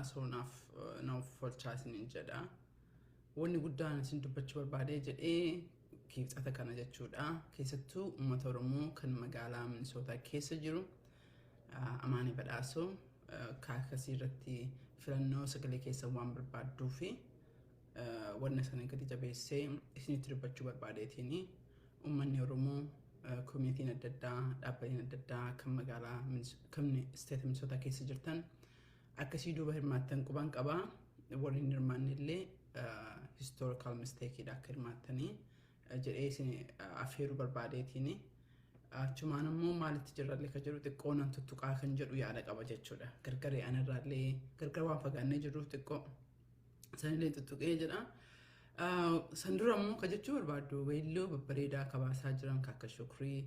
jedha. So naaf folchaa isiniin jedha. Wanni guddaan isin dubbachuu barbaadee jedhee kiibxata kana jechuudha. Keessattuu uummata Oromoo kan magaalaa Minisootaa keessa jiru Amaanee Badhaasoo kaakasii irratti filannoo sagalee keessa waan barbaadduu fi wanna sana gadi jabeessee isinitti dubbachuu barbaadeetiin uummanni Oromoo koominitiin adda addaa dhaabbileen adda addaa kan magaalaa kan isteeta Minisootaa keessa jirtan akkasii duuba hirmaattan quban qabaa. Warri hin hirmaanne illee historical mistakeidha akka hirmaattanii jedhee isin affeeruu barbaadeetiin achumaan immoo maalitti jirrallee kan jedhu xiqqoo nan tuttuqaa kan jedhu yaada qaba jechuudha. Gargaree anarraallee gargar waan fagaannee jirruuf xiqqoo sanillee tuttuqee jedha. San dura immoo kan jechuu barbaaddu weelloo babbareedaa kabaasaa jiran kan akka Shukrii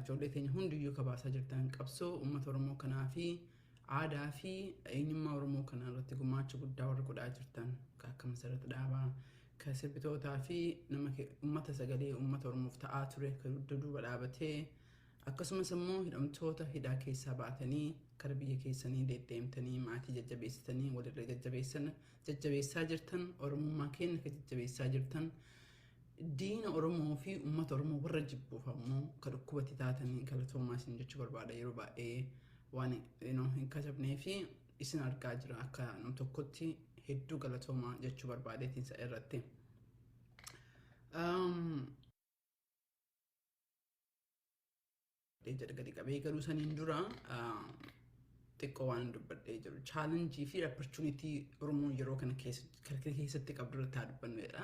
ijoollee teenya hundiyyuu kabaasaa jirtan qabsoo uummata Oromoo kanaa fi aadaa fi eenyummaa Oromoo kanaa irratti gumaacha guddaa warra godhaa jirtan kan akka Masarrat Dhaabaa kan sirbitootaa fi nama uummata sagalee uummata Oromoof ta'aa ture kan dugda duuba dhaabatee akkasumas immoo hidhamtoota hidhaa keessaa baatanii kara biyya keessanii deddeemtanii maatii jajjabeessitanii walirra jajjabeessaa jirtan Oromummaa keenya kan jajjabeessaa jirtan diina Oromoo fi uummata Oromoo warra jibbuuf ammoo kan dhukkubatti taatanii galatoomaa isin jechuu barbaada. Yeroo baay'ee waan hin katabnee fi isin argaa jira akka nam tokkotti hedduu galatoomaa jechuu barbaadeetiin isa irratti. Jedha gadi qabee garuu saniin dura xiqqoo waan dubbadhee jiru. Chaalenjii fi opportunity Oromoon yeroo kana keessatti qabdu irratti haa dubbannu jedha.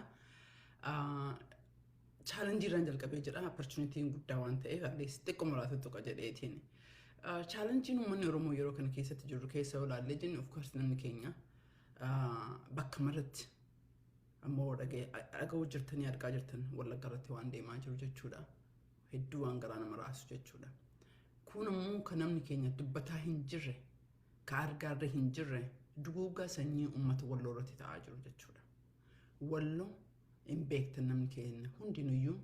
Chaalenjii irraan jalqabee jira. Opportunitiin guddaa waan ta'eef at least xiqqoo muraasa tuqa jedheetiin. Chaalenjiin uummanni Oromoo yeroo kana keessatti jiru keessa olaallee jennu, of course namni keenya bakka maratti ammoo dhaga'uu jirtanii argaa jirtan Wallagga irratti waan deemaa jiru jechuudha. Hedduu waan garaa nama raasu jechuudha. Kun immoo kan namni keenya dubbataa hin jirre, ka argaarra hin jirre duguuggaa sanyii uummata Walloo irratti ta'aa jiru jechuudha. Walloo hin beektan namni keenya hundinuyyuu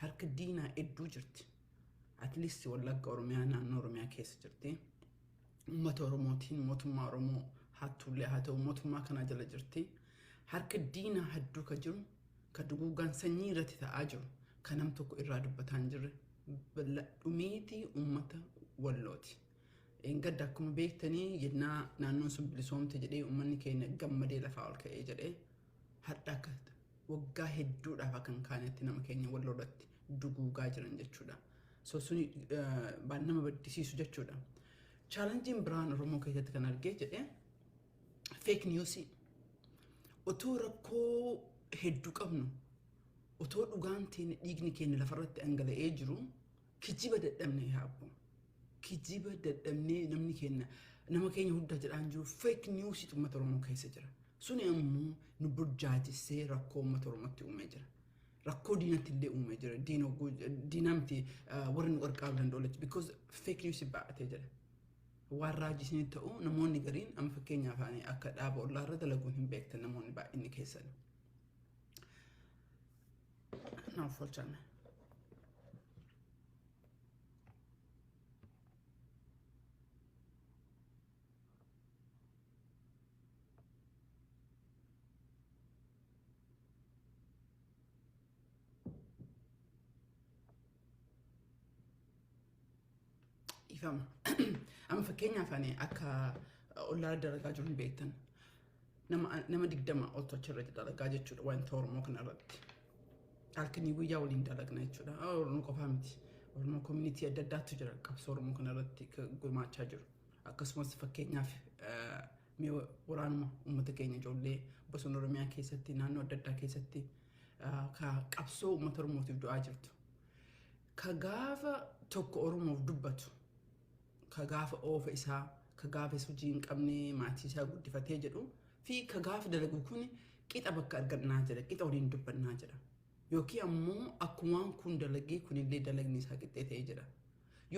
harka diinaa hedduu jirti. At least Wallagga Oromiyaa naannoo Oromiyaa keessa jirti. Uummata Oromootiin mootummaa Oromoo hattuullee haa ta'u mootummaa kanaa jala jirti. Harka diinaa hedduu ka jiru, ka duguuggaan sanyii irratti ta'aa jiru, kan nam tokko irraa dubbataa hin jirre dhumiitii uummata Wallooti. Gadda akkuma beektanii yennaa naannoon sun bilisoomte jedhee uummanni keenya gammadee lafaa ol ka'ee jedhee har'a akka waggaa hedduudhaaf akka hin kaanetti nama keenya Walloo irratti duguugaa jiran jechuudha. So suni nama baddisiisu jechuudha. Chaalenjiin biraan Oromoo keessatti kan argee jedhee fake news. Otoo rakkoo hedduu qabnu, otoo dhugaan teenya dhiigni keenya lafarratti dhangala'ee jiru kijiba dadhabne yaabbu. Kijiba dadhabnee namni keenya nama keenya hunda jedhaan jiru fake news uummata Oromoo keessa jira. Suni ammoo nu burjaajessee rakkoo uummata Oromootti uumee jira. Rakkoo diinatti illee uumee jira. Diinaa miti warri nu qarqaaruu danda'u because fake news baay'atee jira. Waan raajii isinii ta'u namoonni gariin amma fakkeenyaaf akka dhaaba ollaa irra dalaguun hin beektan namoonni baay'inni keessan. Naaf olchanne. Ifama. Amma fakkeenyaaf ani akka ollaa dalagaa jiru hin beektan. Nama 20 oltu achirra dalagaa jechuudha wanta Oromoo kana irratti. Halkanii guyyaa waliin dalagna jechuudha. Oromoo qofaa miti. Oromoo community adda addaatu jira qabsoo Oromoo kana irratti gumaachaa jiru. Akkasumas fakkeenyaaf mee waraanuma uummata keenya ijoollee bosona Oromiyaa keessatti naannoo adda addaa keessatti ka qabsoo uummata Oromootiif du'aa jirtu. Ka gaafa tokko Oromoof dubbatu, ka gaafa oofa isaa, ka gaafa hojii hin qabne maatii isaa guddifatee jedhu fi ka gaafa dalagu kun qixa bakka argannaa jedha, qixa waliin dubbannaa jedha. Yookiin ammoo akkumaan kun dalagee kunillee dalagni isaa qixxee ta'ee jira.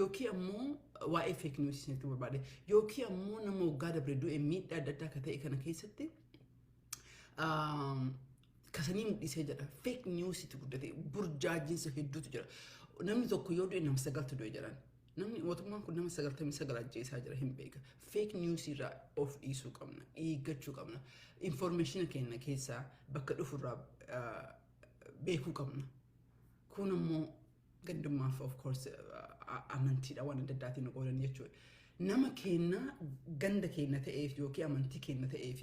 Yookiin ammoo waa'ee fake news isinitti barbaade. Yookiin ammoo nama waggaa dabre du'e miidhaa adda addaa akka ta'e kana keessatti kasanii mul'isee jedha. Fake news itti guddate burjaajiinsa hedduutu jira. Namni tokko yoo du'e nama 9tu du'e jedhan. Namni mootummaan kun nama 99 ajjeesaa jira hin beeka. Fake news irraa of dhiisuu qabna. Eeggachuu qabna. Information keenya keessaa bakka dhufurraa beekuu qabna. Kun immoo gandummaaf, of course, amantiidha waan adda addaatiin nu qoodan jechuudha. Nama keenya ganda keenya ta'eef yookiin amantii keenya ta'eef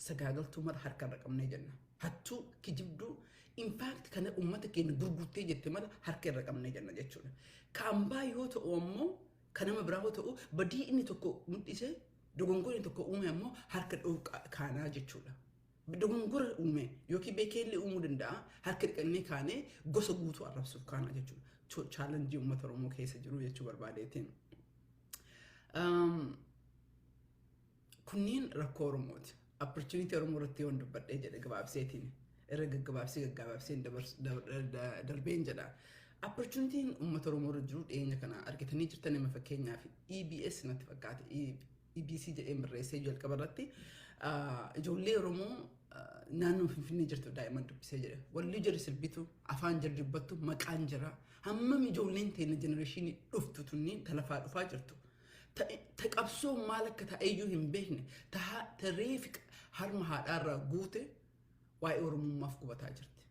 sagaagaltuu mara harkarra qabnee jenna. Hattuu, kijibduu, in fact kana uummata keenya gurgurtee jette mala harka irra qabnee jenna jechuudha. Kaambaa yoo ta'u ammoo, kan nama biraa yoo ta'u, badii inni tokko mul'ise, dogongora inni tokko uume ammoo harka dha'uu kaanaa jechuudha. Dogongora uume yookiin beekeellee uumuu danda'a, harka dhiqannee kaanee gosa guutuu arrabsuuf kaanaa jechuudha. Challenge uummata Oromoo keessa jiru jechuu barbaadeetiin. Kunniin rakkoo Oromooti. Opportunity Oromoo irratti yoon dubbadhee jedhe gabaabseetiin irra gaggabaabsee gaggabaabseen darbeen jedha. Opportunityn uummata Oromoo irra jiru dhiyeenya kana argitanii jirtan. Nama fakkeenyaaf EBS natti fakkaate, EBC jedheen barreessee jalqaba irratti, ijoollee Oromoo naannoo Finfinnee jirtu daa'imman dubbisee jedhe. Walli jira sirbitu, afaan jira dubbattu, maqaan jira. Hammam ijoolleen teenya generation dhuftu tunni talafaa dhufaa jirtu. Ta qabsoo maal akka ta'eyyuu hin beekne, ta reefi harma haadhaarraa guute waa'ee Oromummaaf gubataa jirti.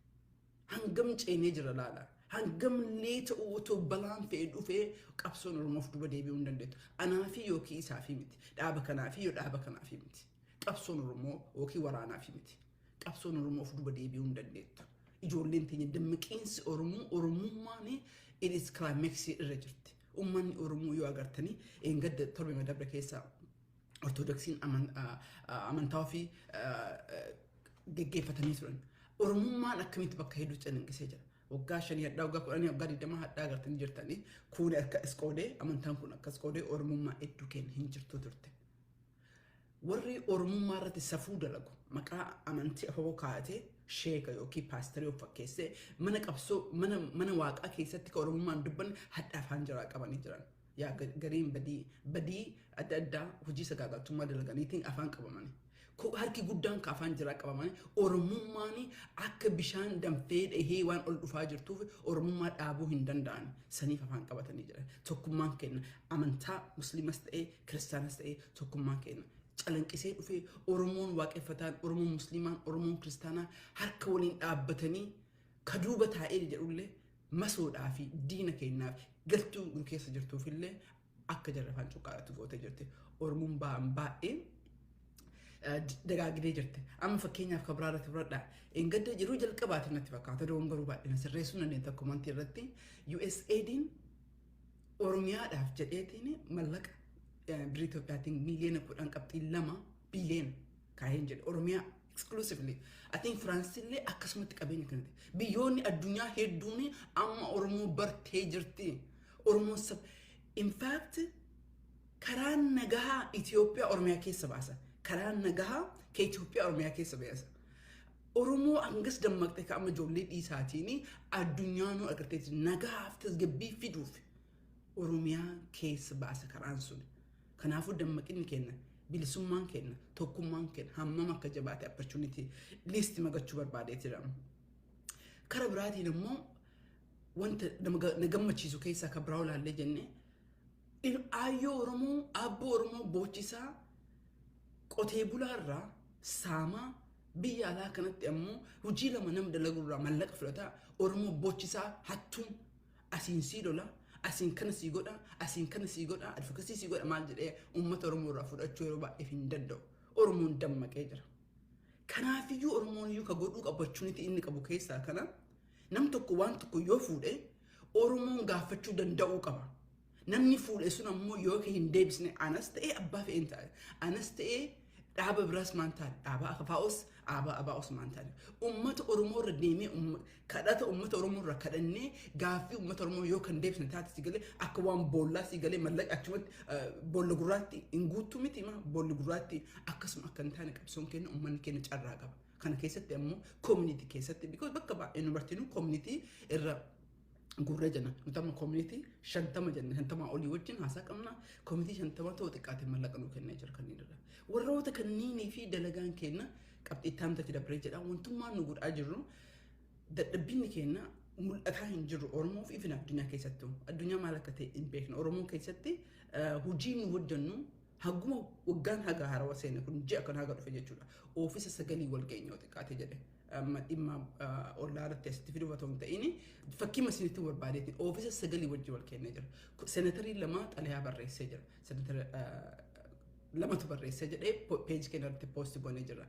Hangam ceenee jira laala. Hangam lee ta'uu otoo balaan fe'ee dhufee qabsoon Oromoof duba deebi'uu hin dandeettu. Anaafi yookiin isaafi miti. Dhaaba kanaafi yoo dhaaba kanaafi miti. Qabsoon Oromoo yookiin waraanaafi miti. Qabsoon Oromoof duba deebi'uu hin dandeettu. Ijoolleen teenya dammaqiinsi Oromoo, Oromummaan it is climax irra jirti. Uummanni Oromoo yoo agartanii, eengadda torbe madabra keessa Ortodoksiin amantaa ofii geggeeffatanii turan. Oromummaan akkamitti bakka hedduu calaqqisee jira. Waggaa 5 hadhaa, waggaa 10, waggaa 20 hadhaa agartanii jirtanii, kun akka as qoodee, amantaan kun akkas qoodee, Oromummaa hedduu keenya hin jirtu turte. Warri Oromummaa irratti safuu dalagu maqaa amantii afoo kaa'atee sheeka yookiin paasterii of fakkeessee mana qabsoo mana waaqaa keessatti kan Oromummaan dubbanne hadha afaan jiraa qabanii jiran. Yaa gariin badii adda addaa hojii sagaagaltummaa dalaganiitiin afaan qabamanii. Harki guddaan ka afaan jiraa qabamanii Oromummaan akka bishaan danfee dhahee waan ol dhufaa jirtuuf Oromummaa dhaabuu hin danda'an, saniif afaan qabatanii jiran. Tokkummaan kenna amantaa Musliimas ta'ee Kiristaanas ta'ee tokkummaan kenna calanqisee dhufee Oromoon waaqeffataan, Oromoon Musliimaan, Oromoon Kiristaanaa harka waliin dhaabbatanii ka duuba taa'ee jedhullee masoodhaa fi diina keenyaaf galtuu nu keessa jirtuufillee akka jarra afaan cuqqaadhaatti gootee jirti. Oromoon ba'an baay'ee dagaagdee jirti. Amma fakkeenyaaf kan biraa irratti fudhadhaa. Engadda jiruu jalqabaati natti fakkaata. Dogongoruu baay'ina sirreessuu dandeenye tokko mantii irratti USAIDin Oromiyaadhaaf jedheetiin mallaqa birrii Itoophiyaatiin miiliyoona 10.2 biiliyoona kaa'een jedhe Oromiyaa exclusively. I think Firaansillee akkasumatti qabeenya kanatti. Biyyoonni addunyaa hedduun amma Oromoo bartee jirti. Oromoo sab in fact karaan nagahaa Itoophiyaa Oromiyaa keessa baasa. Karaan nagahaa ka Itoophiyaa Oromiyaa keessa baasa. Oromoo hangas dammaqxe ka amma ijoollee dhiisaatiin addunyaanuu agarteetti nagahaaf tasgabbii fiduuf Oromiyaa keessa baasa karaan sun. Kanaafuu dammaqinni kenna, bilisummaan kenna, tokkummaan kenna hammam akka jabaate opportunity list magachuu barbaadee jira. Kara biraatiin immoo wanta na gammachiisu keessaa kan biraa olaallee jenne, aayyoo Oromoo, aabboo Oromoo boochisaa, qotee bulaarraa saamaa, biyya alaa kanatti ammoo hojii lama nama dalagurraa mallaqa fudhataa Oromoo boochisaa, hattuun asiin sii lola, asiin kana sii godha, asiin kana sii godha, advocacy sii godha, maal jedhee uummata Oromoo irraa fudhachuu yeroo baay'eef hin danda'u. Oromoon dammaqee jira. Kanaafiyyuu Oromoon iyyuu ka godhuu qabu opportunity inni qabu keessaa kana, nam tokko waan tokko yoo fuudhe Oromoon gaafachuu danda'uu qaba. Namni fuudhe sun ammoo yoo hin deebisne, anas ta'ee abbaa fe'een ta'e, anas ta'ee dhaaba biraas maan taane, dhaaba AFOs, dhaaba ABOs maan taane, uummata Oromoo irra deemee kadhata uummata Oromoo irra kadhannee gaaffii uummata Oromoo yoo kan deebisne taate, si galee akka waan boollaa si galee mallaqa achumatti boolla gurraatti hin guuttu miti ma boolli gurraatti akkasuma akka hin taane qabsoon keenya uummanni keenya carraa qaba. Kana keessatti ammoo community keessatti, because bakka baay'ee nu bartinu community irra gurree jenna. Nuti amma community 50 jenna. 50 olii wajjin haasaa qabna. Community 50 ta'u xiqqaate mallaqa nuu kennee jira kanneen irra. Warroota kanniinii fi dalagaan keenya qabxii itti dabree jedha. Wantummaan nu godhaa jirru dadhabbinni keenya Mul'ataa hin jiru Oromoof, ifin addunyaa keessattuu. Addunyaa maal akka ta'e hin beeknu. Oromoo keessatti hojii nu hojjennu haguma waggaan haga haarawaa seene kun ji'a kan haga dhufe jechuudha. Oofisa sagalii wal geenye yoo xiqqaate jedhe. Amma dhimma ollaa irratti asitti fiduuf otoo hin ta'in, fakkii masinitti barbaadeetiin oofisa sagalii wajjin wal kennee jira. Senatarii lama xalayaa barreessee jira. Senatara lamatu barreessee jedhee page keenya irratti post goonee jira.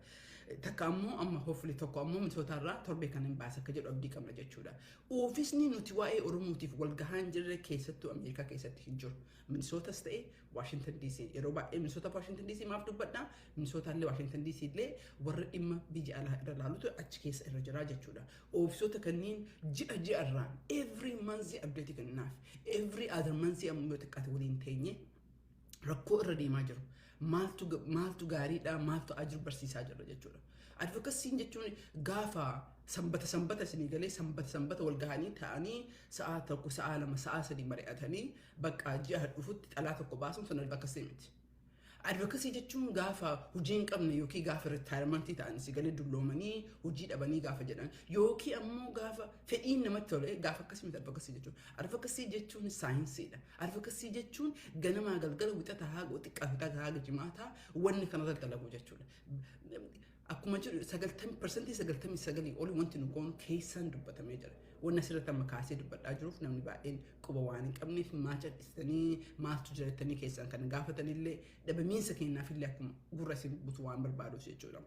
Takka ammoo amma hopefully tokko ammoo Minnesota irraa torbee kan hin baasa akka jedhu abdii qabna jechuudha. Oofisni nuti waa'ee Oromootiif wal gahaa hin jirre keessattuu Ameerikaa keessatti hin jiru. Minnesotas ta'e Washington DC, yeroo baay'ee Minnesota, Washington DC maaf dubbadha? Minnesota illee Washington DC illee warra dhimma biyya alaa irra laalutu achi keessa irra jira jechuudha. Oofisoota kanneen ji'a ji'a irraan, every month update kennaaf. Every other month ammoo yoo xiqqaate waliin teenye rakkoo irra deemaa jiru. Maaltu gaariidha, maaltu ajiru barsiisaa jirra jechuudha. Advocacyn jechuun gaafa sanbata sanbata isinii galee sanbata sanbata wal gahanii ta'anii sa'a 1, sa'a 2, sa'a 3 mari'atanii bakka ji'a dhufutti xalaa tokko baasuun sun advocacy miti. Advocacy jechuun gaafa hojii hin qabne yookiin gaafa retirementii ta'an si galee dulloomanii hojii dhabanii gaafa jedhan yookiin ammoo gaafa fedhiin namatti tole gaafa akkasii miti advocacy jechuun. Advocacy jechuun saayinsiidha. Advocacy jechuun ganamaa galgala, wixata haga xiqqaa wixata haga jimaataa wanni kanarra dalagu jechuudha. Akkuma jedhu 99% olii wanti nu goonu keessaan dubbatamee jira. Wanni asirratti amma kaasee dubbadhaa jiruuf namni baay'een quba waan hin qabneef, maal cal'istanii maaltu jira jettanii keessaan kan gaafatanillee dhabamiinsa kennaafillee akkuma gurra isin butu waan barbaaduuf jechuudha.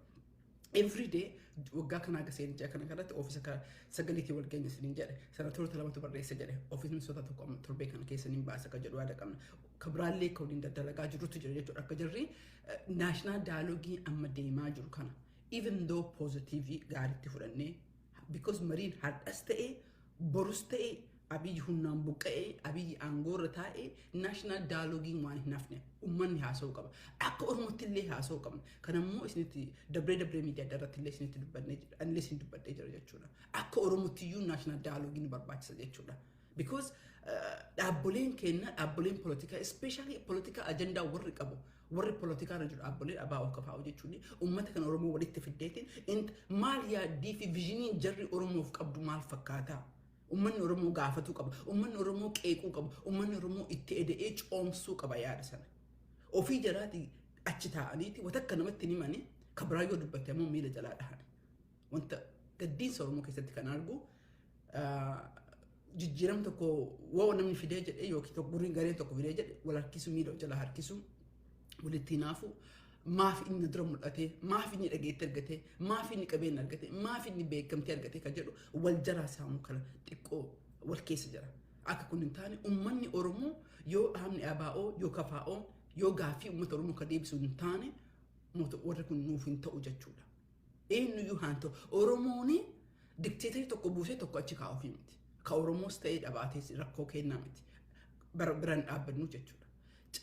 Every day waggaa kanaa akka seenichaa kana kanatti oofisa sagaliitii wal keenya isiniin jedhe, senatoroota lamatu barreessa jedhe, oofisni Minnesota tokko amma torbee kana keessa niin baasa akka jedhu yaada qabna. Kabiraallee akka waliin daddalagaa jirutu jira jechuudha. Akka jirri national dialogue amma deemaa jiru kana even though positive gaariitti fudhannee, because mariin har'as ta'e borus ta'e, Abiyyi humnaan buqqa'ee, Abiyyi aangoorra taa'ee, national dialogueiin waan hin hafne uummanni haasa'uu qaba. Akka Oromootti illee haasa'uu qabna. Kanammoo isinitti dabree dabree miidiyaa adda irratti illee isinitti dubbannee jira. Anillee isin dubbadhee jira jechuudha. Akka Oromootti iyyuu national dialogueiin nu barbaachisa jechuudha. Because dhaabboleen keenya, dhaabboleen polotikaa, especially polotikaa ajandaa warri qabu, warri polotikaa irra jiru, dhaabboleen ABO KFO jechuun uummata kan Oromoo walitti fiddeetiin maal yaaddii fi visioniin jarri Oromoof qabdu maal fakkaataa? Uummanni Oromoo gaafatuu qaba. Uummanni Oromoo qeequu qaba. Uummanni Oromoo itti eda'ee coomsuu qaba yaada sana. Ofii jalaati achi taa'aniiti watakka namatti hin himani, kabraa yoo dubbatte ammoo miila jalaa dhahan. Wanta gaddiinsa Oromoo keessatti kan argu, jijjiiram tokko woo namni fidee jedhee yookiin tokko guriin gareen tokko fidee jedhe wal harkisu, miila jala harkisu, walitti hinaafu, maaf inni dura mul'ate, maaf inni dhageetti argate, maaf inni qabeenya argate, maaf inni beekamtii argate kan jedhu wal jalaa saamuu kana xiqqoo wal keessa jira. Akka kun hin taane, uummanni Oromoo yoo dhaabni ABO yoo KFO yoo gaaffii uummata Oromoo kan deebisu hin taane, warri kun nuuf hin ta'u jechuudha. Eenyuyyuu haa ta'u, Oromoon dictatorii tokko buusee tokko achi kaa'uuf miti. Ka Oromoos ta'ee dhabaatees rakkoo kennaa miti. Biraan dhaabbannu jechuudha.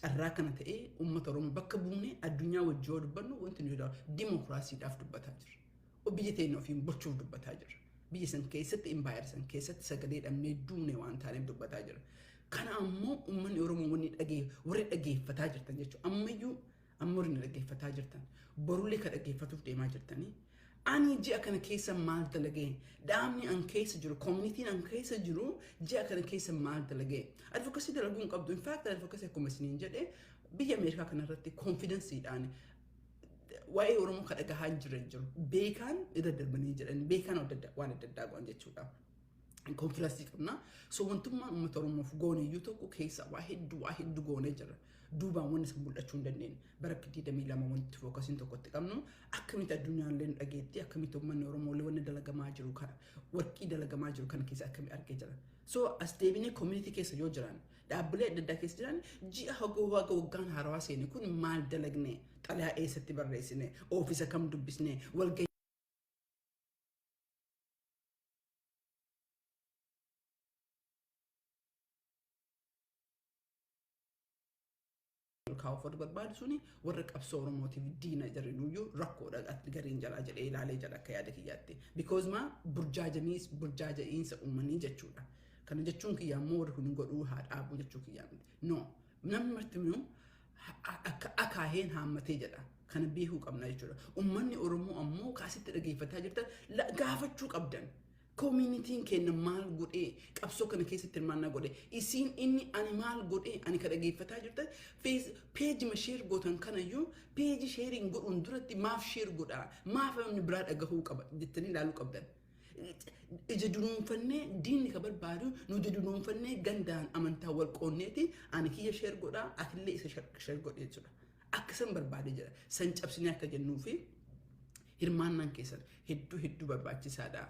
Carraa kana ta'ee uummata Oromoo bakka buunee addunyaa wajjin yoo dubbannu, wanti nuyi dimokiraasiidhaaf dubbataa jirra. Biyya teenya ofiin bulchuuf dubbataa jirra. Biyya san keessatti, impaayera san keessatti sagalee dhabnee duune waan taaneef dubbataa jirra. Kana ammoo uummanni Oromoo wanni dhagee warri dhageeffataa jirtan jechuudha. Ammayyuu amma warri dhaggeeffataa jirtan, borullee ka dhaggeeffatuuf deemaa jirtanii. Ani ji'a kana keessa maal dalagee? Dhaabni an keessa jiru, communityn an keessa jiru ji'a kana keessa maal dalagee? Advocacy dalaguu hin qabdu. In fact, advocacy akkuma isiniin jedhe biyya Ameerikaa kanarratti confidenceiidhaan waa'ee Oromoo ka dhagahaa hin jirre jiru. Beekaan irra darbanii jedhan, beekaan waan adda addaa godhan jechuudha. Confidence qabna. So wantummaan uummata Oromoof goone iyyuu tokko keessa waa hedduu goonee jira. Duubaan wanni isa mul'achuu hin dandeenye. Bara 22 wanti focusiin tokkotti qabnu akkamitti addunyaan illee nu dhageetti, akkamitti uummanni Oromoo illee wanni dalagamaa jiru kana, warqii dalagamaa jiru kana keessa akkamii argee jira. So as deebinee community keessa yoo jiran, dhaabbilee adda addaa keessa jiran, ji'a hagoo waaqa waggaan haarawaa seene kun maal dalagne, xalayaa eessatti barreessine, oofisa kam dubbisne, walgahii kaa'uuf warri barbaadu suni warra qabsoo Oromootiif diina jarinuyyuu rakkoodha gariin jalaa jedhee ilaalee jala akka yaada kiyyaatti. Because maa burjaajamiis burjaaja'iinsa uumanii jechuudha. Kana jechuun kiyya ammoo warri kun godhuu haa dhaabuu jechuu kiyyaa miti. No, namni martinuu akka akaaheen haammatee jedha. Kana beekuu qabna jechuudha. Uummanni Oromoo ammoo kaasitti dhageeffataa jirtan gaafachuu qabdan. Communityn keenya maal godhee qabsoo kana keessatti hirmaannaa godhee? Isiin inni ani maal godhee? Ani ka dhageeffataa jirtan, page ma share gootan kanayyuu, page shareiin godhuun duratti maaf share godhaa, maaf namni biraa dhagahuu qaba jettanii ilaaluu qabdan. Ija dunuunfannee, diinni ka barbaadu nuti dunuunfannee gandaan amantaa wal qoonneeti, ani kiyya share godhaa, atillee isa share godhee jechuudha. Akka san barbaade jira. San cabsinee akka jennuu fi hirmaannaan keessan hedduu hedduu barbaachisaadha.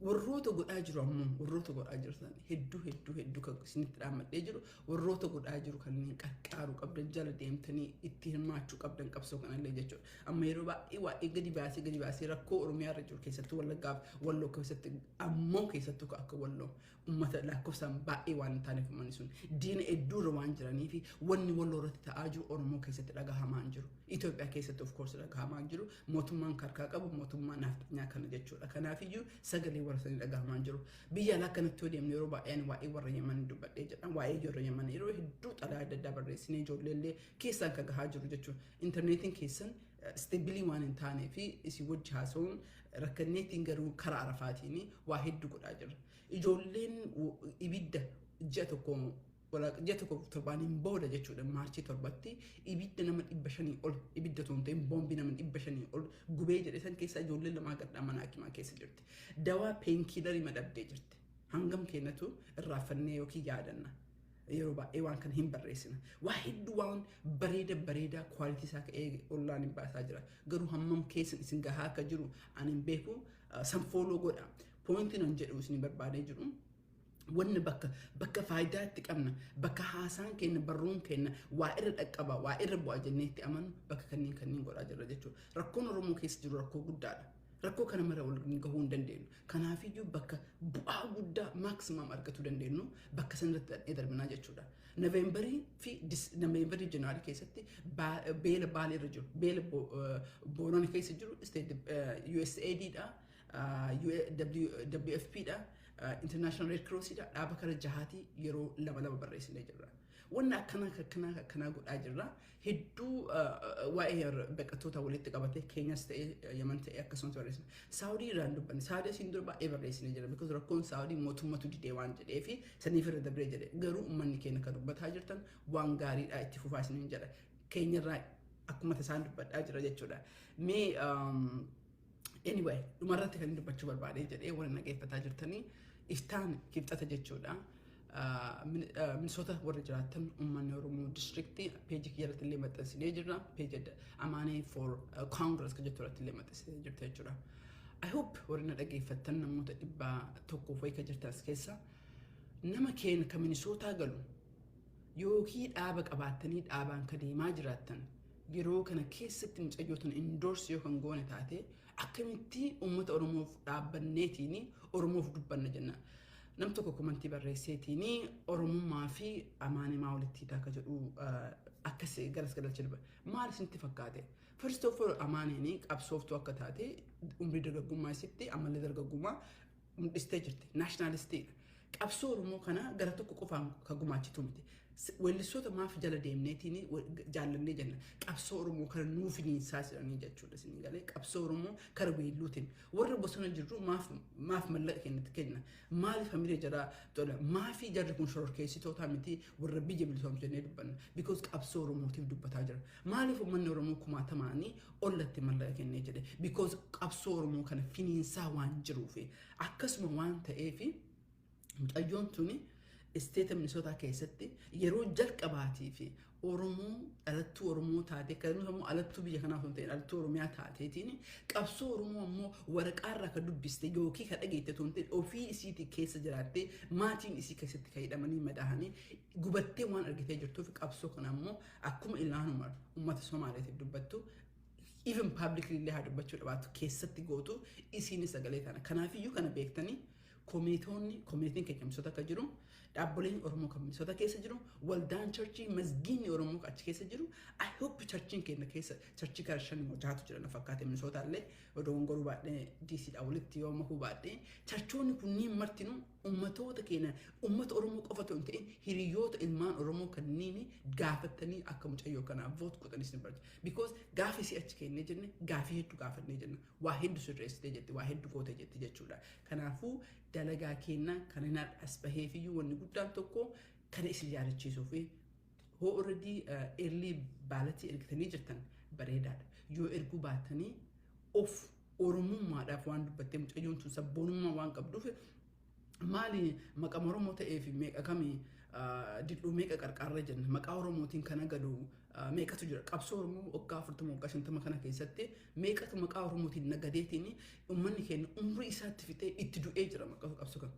Warroota godhaa jiru ammoo, warroota godhaa jirtan, hedduu hedduu hedduu kan isinitti dhaammadhee jiru, warroota godhaa jiru kanneen qarqaaruu qabdan, jala deemtanii itti hirmaachuu qabdan qabsoo kanallee jechuudha. Amma yeroo baay'ee waa'ee gadi baasee rakkoo Oromiyaa irra jiru, keessattuu Wallaggaaf Walloo keessatti, ammoo keessattuu akka Walloo uummata lakkoofsaan baay'ee waan hin taaneef, uummanni sun diina hedduurra waan jiranii fi wanni Walloo irratti ta'aa jiru Oromoo keessatti dhagahamaa hin jiru. Itoophiyaa keessatti of course dhagahamaa hin jiru. Mootummaan karkaa qabu mootummaa nafxanyaa kana jechuudha. Kanaafiyyuu sagalee warra sanii dhagahamaa hin jiru. Biyya alaa kanatti yoo deemne, yeroo baay'ee ani waa'ee warra Yemen dubbadhee jedha. Waa'ee warra Yemen yeroo hedduu xalayaa adda addaa barreessinee ijoolleellee keessaan kan gahaa jiru jechuudha. Intarneetiin keessan stable waan hin taanee fi isin wajji haasa'uun rakkanneetiin, garuu karaa arafaatiin waa hedduu godhaa jirra. Ijoolleen ibidda ji'a 1 torbaaniin booda jechuudha, March 7tti ibidda nama 500 ol, ibidda osoo hin ta'in boombii nama 500 ol gubee jedhe san keessa ijoolleen lamaa gadhaa mana hakimaa keessa jirti. Dawaa painkillerii madhabdee jirti. Hangam kennatu irraafannee yookiin yaadanna. Yeroo baay'ee waan kana hin barreessina. Waa hedduu, waan bareeda bareedaa quality isaa ka'ee ollaan hin baasaa jira. Garuu hammam keessan isin gahaa akka jiru ani hin beeku, san follow godha. Pointiin an jedhu isin barbaadee jiru. Wanni bakka faayidaa itti qabna, bakka haasaan keenya, barruun keenya waa irra dhaqqaba, waa irra bu'a jennee itti amanu, bakka kanneen godhaa jirra jechuudha. Rakkoon Oromoo keessa jiru rakkoo guddaadha. Rakkoo kana mara wal gahuu hin dandeenyu. Kanaafiyyuu bakka bu'aa guddaa maximum argachuu dandeenyu bakka sanarratti dhaqnee darbinaa jechuudha. Novemberii fi Novemberii January keessatti beela Baalee irra jiru, beela Boorana keessa jiru, USAID dha, WFP dha, International Red Cross dha, dhaaba kana jahaatii yeroo lama lama barreessinee jirra. Wanna akkanaa akkanaa akkanaa godhaa jirra. Hedduu waa'ee baqattoota walitti qabatee Keenyas ta'ee Yaman ta'ee akkasumas barreessina. Saawudii irraan dubbanne. Saawudii asiin dura baay'ee barreessinee jira. Because rakkoon Saawudii mootummatu didee waan jedhee fi saniif irra dabree jedhe. Garuu uummanni keenya kan dubbataa jirtan waan gaariidha, itti fufaa isiniin jedha. Keenyarraa akkuma isaan dubbadhaa jira jechuudha. Mee anyway, dhumarratti kan dubbachuu barbaadee jedhee, warra nageeffataa jirtanii, iftaan Kibxata jechuudha. Minnesota warra jiraatan, uummanni Oromoo districtii, page kiyya irratti illee maxxansinee jirra. Page Amaanee for Congress kan jettu irratti illee maxxansinee jirta jechuudha. I hope warri na dhageeffattan namoota 100f wayii kan jirtan as keessa, nama keenya kan Minnesota galu yookiin dhaaba qabaattanii dhaabaan ka deemaa jiraattan, yeroo kana keessatti mucayyoo tana endorse yoo kan goone taate, akkamitti uummata Oromoof dhaabbanneetiin Oromoof dubbanna jenna. Nam tokko commentii barreesseetiin Oromummaa fi Amaanimaa walitti hiitaa akka jedhu akkas garas galcha dubba. Maal isinitti fakkaate? First of all, Amaaniin qabsooftuu akka taate umrii dargaggummaa isitti ammallee dargaggummaa mul'istee jirti. Nationalistiidha. Qabsoo Oromoo kana gara tokko qofaan kan gumaachitu miti. Weellistoota maaf jala deemneetiin jaallannee jenna? Qabsoo Oromoo kana nuuf finiinsaa jedhanii jechuudha isin galee. Qabsoo Oromoo kara weelluutiin warra bosona jirru maaf mallaqa kennatti kenna? Maaliif hamilee jaraa tola? Maafi jarri kun shororkeessitoota miti, warra biyya bilisoomsu jennee dubbanna? Because qabsoo Oromootiif dubbataa jira. Maaliif uummanni Oromoo kumaatamaanii ollatti mallaqa kennee jedhe? Because qabsoo Oromoo kana finiinsaa waan jiruufi. Akkasuma waan ta'eefi, mucayyoon tuni statea Minnesota keessatti yeroo jalqabaatii fi Oromoo, dhalattuu Oromoo taate, akkasumas immoo alattuu biyya kanaa osoo hin ta'in dhalattuu Oromiyaa taateetiin, qabsoo Oromoo ammoo waraqaarraa kan dubbiste yookiin kan dhageette osoo hin ta'in, ofii isiitii keessa jiraattee, maatiin isii keessatti kan hidhamanii madaahanii gubattee waan argitee jirtuuf, qabsoo kana ammoo akkuma Ilhaan Umar uummata Somaaliitiif dubbattu, even publicly illee haa dubbachuu dhabaattu, keessatti gootu isiinis sagalee kana. Kanaafiyyuu kana beektanii, communityonni, communityn keenya Minnesota akka jiru, dhaabboleen Oromoo kan Minnesota keessa jiru, waldaan churchii, masgiinni Oromoo achi keessa jiru. I hope churchiin keenya keessa churchii gara shan immoo jahatu jira na fakkaate. Minnesota illee odoo goruu baadhee DC dha walitti yoo makuu baadhee, churchoonni kunniin martinuu Ummatoota keenya, ummata Oromoo qofa otoo hin ta'in, hiriyoota ilmaan Oromoo kanneen gaafattanii akka mucayyoo kanaa vote godhanis ni barbaachisa. Because gaafa isii achi kennee jenne, gaafii hedduu gaafannee jenna. Waa hedduu sirreessitee jetti, waa hedduu goote jetti jechuudha. Kanaafuu dalagaa keenya kan hin as baheefiyyuu wanni guddaan tokko kana isin yaadachiisuu fi hoo already early ballotii ergitanii jirtan, bareedaadha. Yoo erguu baatanii, of Oromummaadhaaf waan dubbattee, mucayyoon tun sabboonummaa waan qabduuf, maali maqaa Oromoo ta'ee fi meeqa kamii didhuu meeqa qarqaarra jenna, maqaa Oromootiin kana gadu meeqatu jira? Qabsoo Oromoo waggaa 40, waggaa 50 kana keessatti meeqatu maqaa Oromootiin nagadeetiin uummanni keenya umrii isaatti fixee itti du'ee jira maqaa qabsoo kana?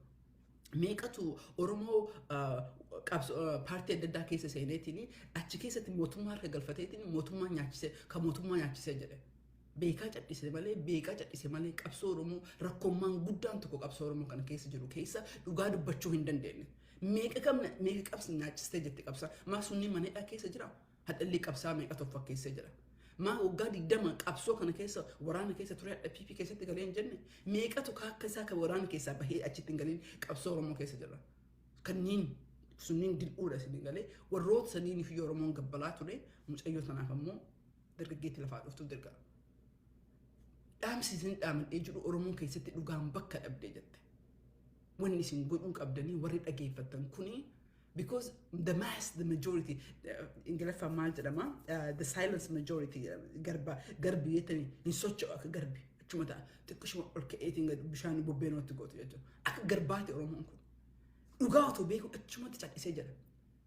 Meeqatu Oromoo paartii adda addaa keessa seeneetiin achi keessatti mootummaa harka galfateetiin mootummaa nyaachise, kan mootummaa nyaachise jedhe? Beekaa cadhise malee, beekaa cadhise malee, qabsoo Oromoo rakkoommaan guddaan tokko qabsoo Oromoo kana keessa jiru keessa dhugaa dubbachuu hin dandeenye. Meeqa qabna, meeqa qabsi nyaachistee jetti qabsaa maa sunni mana keessa jira? Hadhalli qabsaa meeqa tokko keessa jira? Maa waggaa 20 qabsoo kana keessa waraana keessa ture, hadha PP keessatti galee hin jenne? Meeqatu akka isaa kan waraana keessaa bahee achitti hin galiin qabsoo Oromoo keessa jira? Kanneen sunniin dil'uudha isin galee warroota saniin fi Oromoon gabbalaa ture. Mucayyoo tanaaf ammoo dargaggeetti lafaa dhuftuuf dirqama. Dhaamsi isin dhaamadhee jiru, Oromoo keessatti dhugaan bakka dhabdee jette. Wanni isin godhuu qabdanii, warri dhageeffattan kuni, because the mass, the majority, Ingiliffaan maal jedhama, the silence majority, garba garbi jettanii hin socho'u, akka garbi achuma ta'a, xiqqishuma ol ka'eetiin bishaan bubbeenootti gootu jechuudha. Akka garbaati Oromoon kun. Dhugaa otoo beeku achumatti callisee jira.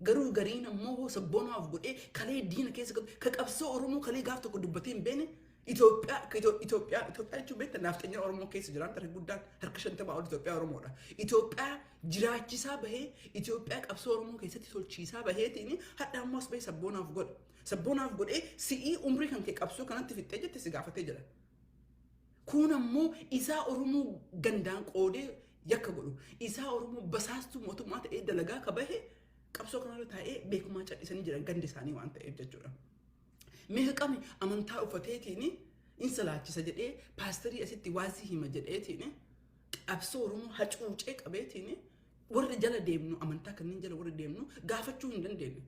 Garuu gariin ammoo sabboonaaf godhee kalee diina keessa ka qabsoo Oromoo kalee gaaf tokko dubbatee hin beekne. Itoophiyaa, Itoophiyaa, Itoophiyaa jechuun beektan, naaftanya Oromoo keessa jiran harka guddaan, harka 50 ol Itoophiyaa Oromoodha. Itoophiyaa jiraachisaa bahee, Itoophiyaa qabsoo Oromoo keessatti tolchiisaa baheetiin hadha ammoo as bahee sabboonaaf godha. Sabboonaaf godhee si'ii umrii kan kee qabsoo kanatti fixxee jette si gaafatee jira. Kun ammoo isaa Oromoo gandaan qoodee yakka godhu. Isaa Oromoo basaastuu mootummaa ta'ee dalagaa ka bahe qabsoo kanarra taa'ee beekumaa callisanii jiran gandi isaanii waan ta'eef jechuudha. Meeqa qami amantaa uffateetiin in salaachisa jedhee, paasterii asitti waazii hima jedheetiin qabsoo Oromoo hacuucee qabeetiin, warri jala deemnu, amantaa kanneen jala warri deemnu gaafachuu hin dandeenye.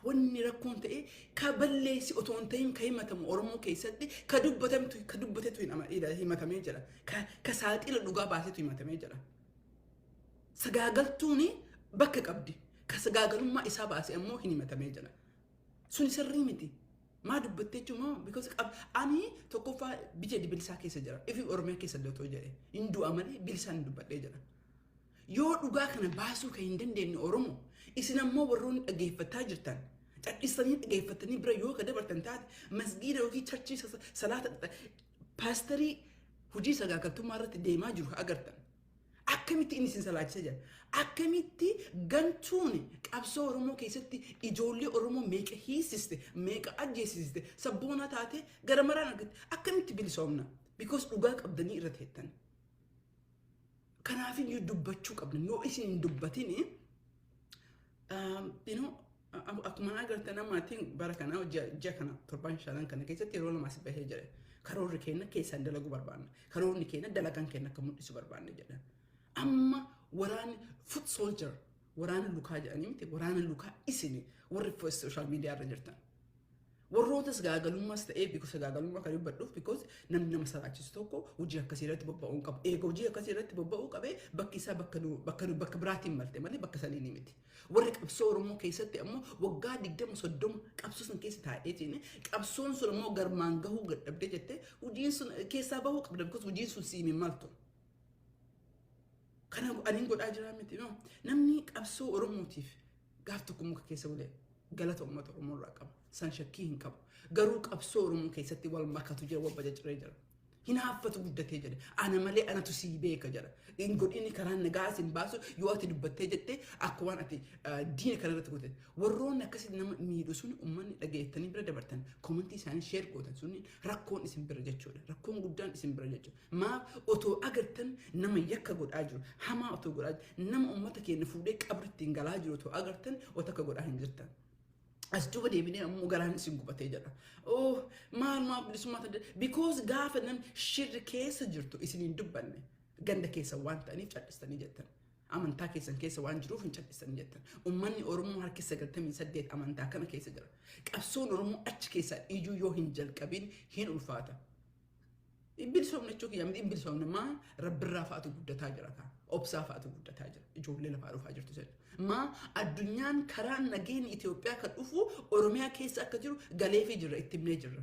Wanni rakkoon ta'e ka balleessi otoo hin ta'in ka himatamu Oromoo keessatti ka dubbatamtu, ka dubbatetu himatamee jira. Ka saaxila dhugaa baasetu himatamee jira. Sagaagaltuun bakka qabdi. Ka sagaagalummaa isaa baase ammoo hin himatamee jira. Sun sirrii miti. Maa dubbattee jechuun, because ani tokkoffaa biyya bilisaa keessa jira. Ifi Oromiyaa keessa illee otoo jedhe hin du'a malee bilisaan dubbadhee jira. Yoo dhugaa kana baasuu kan hin dandeenye Oromoo, isin ammoo warroonni dhageeffataa jirtan cadhistanii dhageeffatanii bira yoo ka dabartan taate, masgiida yookiin churchii salaata paasterii hojii sagaagaltummaa irratti deemaa jiru agartan. Akkamitti inni isin salaachisa jira? Akkamitti gantuun qabsoo Oromoo keessatti ijoollee Oromoo meeqa hiisiste, meeqa ajjeesiste, sabboona taate gara maraan argatte, akkamitti bilisoomna? Because dhugaa qabdanii irra teettan. Kanaafiyyuu dubbachuu qabna. Yoo isin hin dubbatin, akkuma agartan amaatiin bara kana ji'a kana torban shanan kana keessatti yeroo lama as bahee jira. Karoorri keenya keessaan dalaguu barbaanna. Karoorri keenya dalagaan keenya akka mul'isu barbaanna jedha. Amma waraanni foot soldier, waraana lukaa jedhanii miti, waraana lukaa isin warri social media irra jirtan. Warroota sagaagalummaas ta'ee, because sagaagalummaa kan dubbadhuuf, because namni nama salaachisu tokko hojii akkasii irratti bobba'uu hin qabu. Eega hojii akkasii irratti bobba'uu qabee, bakki isaa bakka biraatiin malte malee bakka sanii ni miti. Warri qabsoo Oromoo keessatti ammoo waggaa 20, 30 qabsoo sun keessa taa'eetiin qabsoon sun ammoo garmaan gahuu dadhabdee jettee, hojiin sun keessaa bahuu qabda, because hojiin sun siin hin maltu. Kana ani godhaa jira miti, no. Namni qabsoo Oromootiif gaaf tokko muka keessa bulee galata uummata Oromoo irraa qaba. San shakkii hin qabu. Garuu qabsoo Oromoo keessatti wal makatu jira, wal bajaciree jira. Hinaaffatu guddatee jedhe. Ana malee anatu sii beeka jedha. Hin godhini, karaan nagaa sin baasu. Yoo ati dubbattee jettee, akka waan ati diina kana irratti goote. Warroonni akkasitti nama miidhu sun, uummanni dhageettanii bira dabartan, commentii isaanii share gootan sun, rakkoon isin bira jechuudha. Rakkoon guddaan isin bira jechuudha. Maaf otoo agartan nama yakka godhaa jiru, hamaa otoo godhaa jiru, nama uummata keenya fuudhee qabri ittiin galaa jiru otoo agartan, otoo akka godhaa hin jirtan? As duuba deebinee ammoo garaan isin gubatee jedha. Oh, maal maal bilisummaa ta'e? Because gaafa nam shirri keessa jirtu isin hin dubbanne. Ganda keessa waan ta'aniif cal'istanii jettan. Amantaa keessan keessa waan jiruuf hin cal'istanii jettan. Uummanni Oromoo harki 98 amantaa kana keessa jira. Qabsoon Oromoo achi keessaa iyyuu yoo hin jalqabin hin ulfaata. Bilisoomne jechuu kiyya miti, hin bilisoomne. Maa rabbirraa fa'aatu guddataa jira kaa. Obsaa fa'aatu guddataa jira. Ijoollee lafaa dhufaa jirtu jedha. Maa addunyaan karaan nageenya Itoophiyaa kan dhufu Oromiyaa keessa akka jiru galeefii jirra, itti himnee jirra.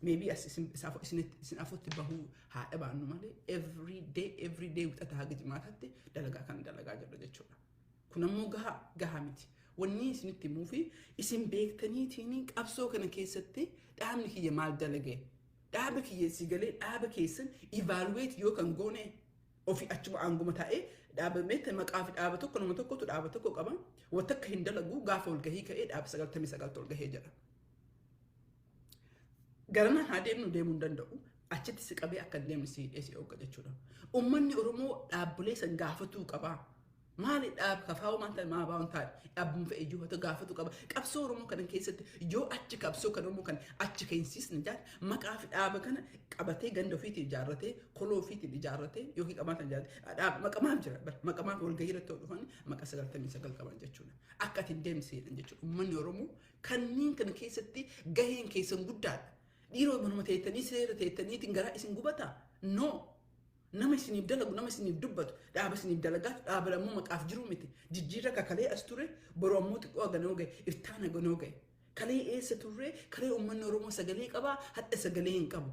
Maybe as isin afutti bahuu haa dhabaannu malee, every day, every day, Wixata haga Jimaataatti dalagaa kana dalagaa jirra jechuudha. Kun ammoo gahaa gahaa miti. Wanni isinitti himuu fi isin beektaniitiin qabsoo kana keessatti dhaabni kiyya maal dalagee? Dhaaba kiyya si galee, dhaaba keessan evaluate yoo kan goone ofii achuma aanguma taa'ee dhaaba meetta maqaa fi dhaaba tokko, nama tokkotu dhaaba tokko qaba. Wanta akka hin dalagu, gaafa ol gahii ka'ee dhaaba 99 ol gahee jedha. Garana haa deemnu, deemuu hin danda'u. Achitti si qabee akka hin deemne si hidhee si hogga jechuudha. Uummanni Oromoo dhaabbilee san gaafatuu qaba. Maali dhaab kafaa'uu maal ta'e maa baa'uun taa'e dhaabbuma fe'e iyyuu haa ta'u gaafatu qaba. Qabsoo Oromoo kana keessatti yoo achi qabsoo kan Oromoo kana achi keensiisne jaal maqaa fi dhaaba kana qabatee ganda ofiitiin ijaarratee, koloo ofiitiin ijaarratee yookiin qabaatan ijaarratee dhaaba maqamaaf jira bara maqamaaf walgahii irratti yoo dhufan maqa 99 qaban jechuudha. Akka ati hin deemne jechuudha. Uummanni Oromoo kanneen kana keessatti gaheen keessan guddaadha. Dhiiroo, manuma teettanii seera teettaniitiin garaa isin gubataa? No. Nama isiniif dalagu, nama isiniif dubbatu, dhaaba isiniif dalagaatu, dhaaba ammoo maqaaf jiru miti. Jijjiirra kakalee as ture, boru ammoo xiqqoo haganoo gahe, iftaan haganoo gahe. Kalee eessa turre? Kalee uummanni Oromoo sagalee qabaa, hadha sagalee hin qabu.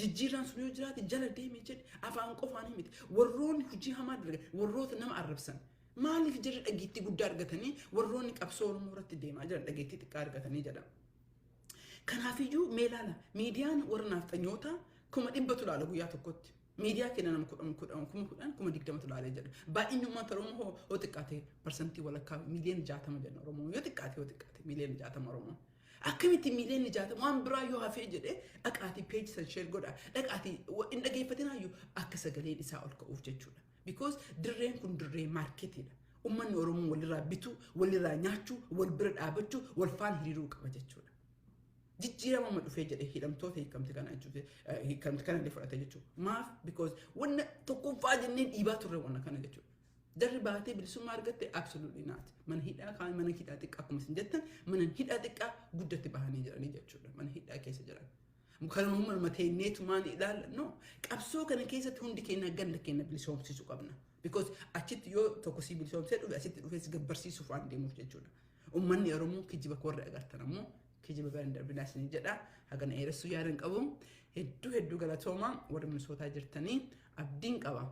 Jijjiirraan sun yoo jiraate jala deemee jedhe afaan qofaan miti. Warroonni hojii hamaa dalagan, warroota nama arrabsan. Maaliif jarri dhageettii guddaa argatanii, warroonni qabsoo Oromoo irratti deemaa jiran dhageettii xiqqaa argatanii jedhama? Kanaafiyyuu mee ilaala, miidiyaan warra naafxanyoota 100,000tu ilaala guyyaa tokkotti. Miidiyaa keenya nama 10 10 10,000, 20,000tu ilaalee jedha. Baay'inni uummata Oromoo hoo xiqqaate parsantii walakkaa, miiliyoona 60 jenna Oromoo, yoo xiqqaate, yoo xiqqaate miiliyoona 60 Oromoo. Akkamitti miiliyoona 60 waan biraa yoo hafee jedhee dhaqaatii page san share godha. Dhaqaatii hin dhageeffatinaayyuu akka sagaleen isaa ol ka'uuf jechuudha. Because dirreen kun dirree marketiidha. Uummanni Oromoo walirraa bituu, walirraa nyaachuu, wal bira dhaabachuu, wal faana hiriiruu qaba jechuudha. Jijjiirama amma dhufee jedhee hidhamtoota hiikamte kana jechuudha. Hiikamte kana illee fudhate jechuudha. Maaf? Because wanna tokkoffaa jennee dhiibaa turre wanna kana jechuudha. Jarri baatee bilisummaa argatte? Absolutely not. Mana hidhaa kaan, mana hidhaa xiqqaa, akkuma isin jettan, mana hidhaa xiqqaa guddatti bahanii jiranii jechuudha. Mana hidhaa keessa jiran. Kanuma manuma teenneetumaan ilaalla. No. Qabsoo kana keessatti hundi keenya ganda keenya bilisoomsisuu qabna. Because achitti yoo tokko si bilisoomsee dhufe, asitti dhufee si gabbarsiisuuf waan deemuuf jechuudha. Uummanni Oromoo kijiba warri agartan ammoo kijiba bira hin darbinaa isin jedha. Hagana dheeressuu yaadan qabu. Hedduu hedduu galatooma warri Minisootaa jirtanii, abdiin qaba.